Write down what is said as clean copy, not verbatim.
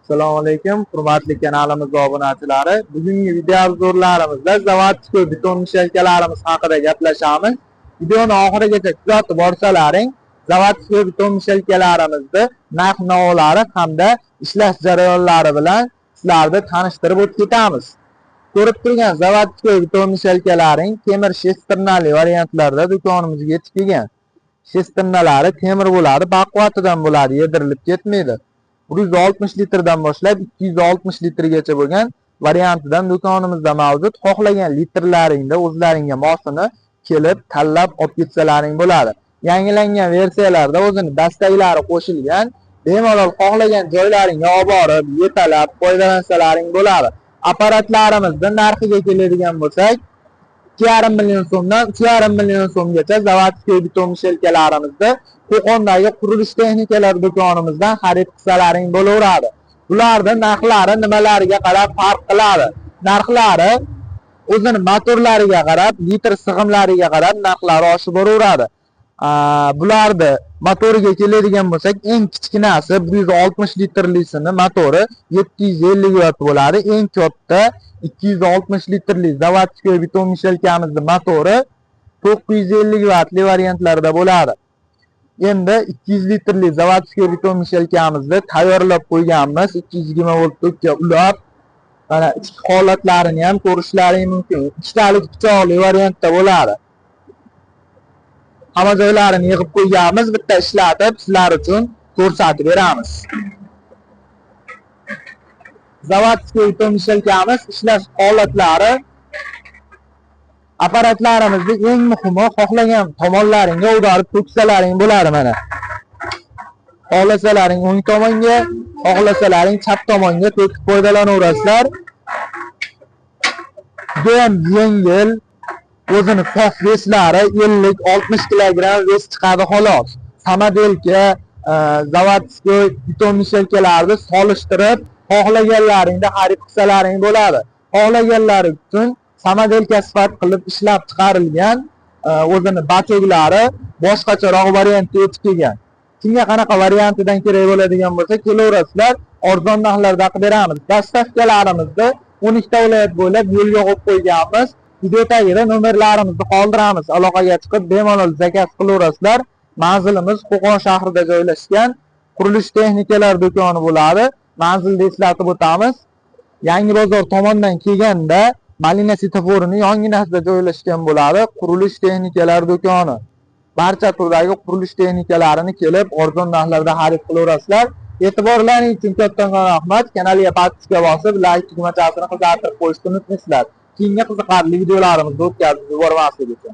Assalomu alaykum, hurmatli kanalimiz obunachilari. Bugungi video obzorlarimizda заводской beton mishalkalarimiz haqida gaplashamiz. Videoni oxirigacha kuzatib borsalaring, заводской beton mishalkalarimizni narx-navolari hamda ishlash jarayonlari bilan sizlarni tanishtirib o'tib ketamiz. Ko'rib turgan заводской beton mishalkalaring temir шестерня li variantlarda do'konimizga yetib kelgan. Шестерня lari temir bo'ladi, baquvvatidan bo'ladi, yedirilib ketmaydi. 160 litrdan boshlab 260 litrgacha bo'lgan variantidan do'konimizda mavjud. Xohlagan litrlaringda o'zlaringga mosini kelib tanlab olib ketsalaring bo'ladi. Yangilangan versiyalarda o'zini dastaklari qo'shilgan, bemalol xohlagan joylaringga olib borib, yetalab foydalansalaring bo'ladi. Apparatlarimizni narxiga keladigan bo'lsak, 2,5 million so'mdan 3,5 million so'mgacha заводской beton mishelkalarimizni Qo'qondagi qurilish texnikalar do'konimizdan xarid qilsalaring bo'laveradi. Bularni narxlari nimalariga qarab farq qiladi? Narxlari o'zini motorlariga qarab, litr sig'imlariga qarab narxlari oshib boraveradi. Bularni motoriga keladigan bo'lsak, eng kichkinasi 160 litrlisini motori 750 watt bo'ladi. Eng katta 260 litrli заводской beton mishelkamizni motori 950 wattli variantlarda bo'ladi. Endi 200 litrli заводской beton mishelkamizni tayyorlab qo'yganmiz. 220 volt tokka ulab, mana ichki holatlarini ham ko'rishlaring mumkin. Ikkitalik pichoqli variantda bo'ladi. Hamma joylarini yig'ib qo'yganmiz, bitta ishlatib sizlar uchun ko'rsatib beramiz. Заводской beton mishelkamiz ishlash holatlari, apparatlarimizni eng muhimi, xohlagan tomonlaringga udarib to'ksalaring bo'ladi mana. Xohlasalaring o'ng tomonga, xohlasalaring chap tomonga to'kib foydalanaverasizlar. Judayam yengil, o'zini sof вес lari 50-60 kilogramm вес chiqadi xolos. Самоделка, заводской beton mishelkalarni solishtirib, xohlaganlaringda xarid qilsalaring bo'ladi. Xohlaganlari uchun самоделка sifat qilib ishlab chiqarilgan, o'zini бачок lari boshqacharoq variantda yetib kelgan. Kimga qanaqa variantidan kerak bo'ladigan bo'lsa, kelaverasizlar, arzon narxlarda qilib beramiz. Доставка larimizni 12 ta viloyat bo'ylab yo'lga qo'yib qo'yganmiz. Video tagida nomerlarimizni qoldiramiz. Aloqaga chiqib bemalol заказ qilaverasizlar. Manzilimiz Qo'qon shahrida joylashgan qurilish texnikalar do'koni bo'ladi. Manzilni eslatib o'tamiz. Yangi bozor tomondan kelganda Malina svetoforini yonginasida joylashgan bo'ladi. Qurilish texnikalar do'koni. Barcha turdagi qurilish texnikalarini kelib arzon narxlarda xarid qilaverasizlar. E'tiborlaring uchun kattakon rahmat. Kanalga подписка bosib, like tugmachasini qizartirib qo'yishni unutmaysizlar. Keyingi qiziqarli videolarimizni o'tkazib yubormaslik uchun.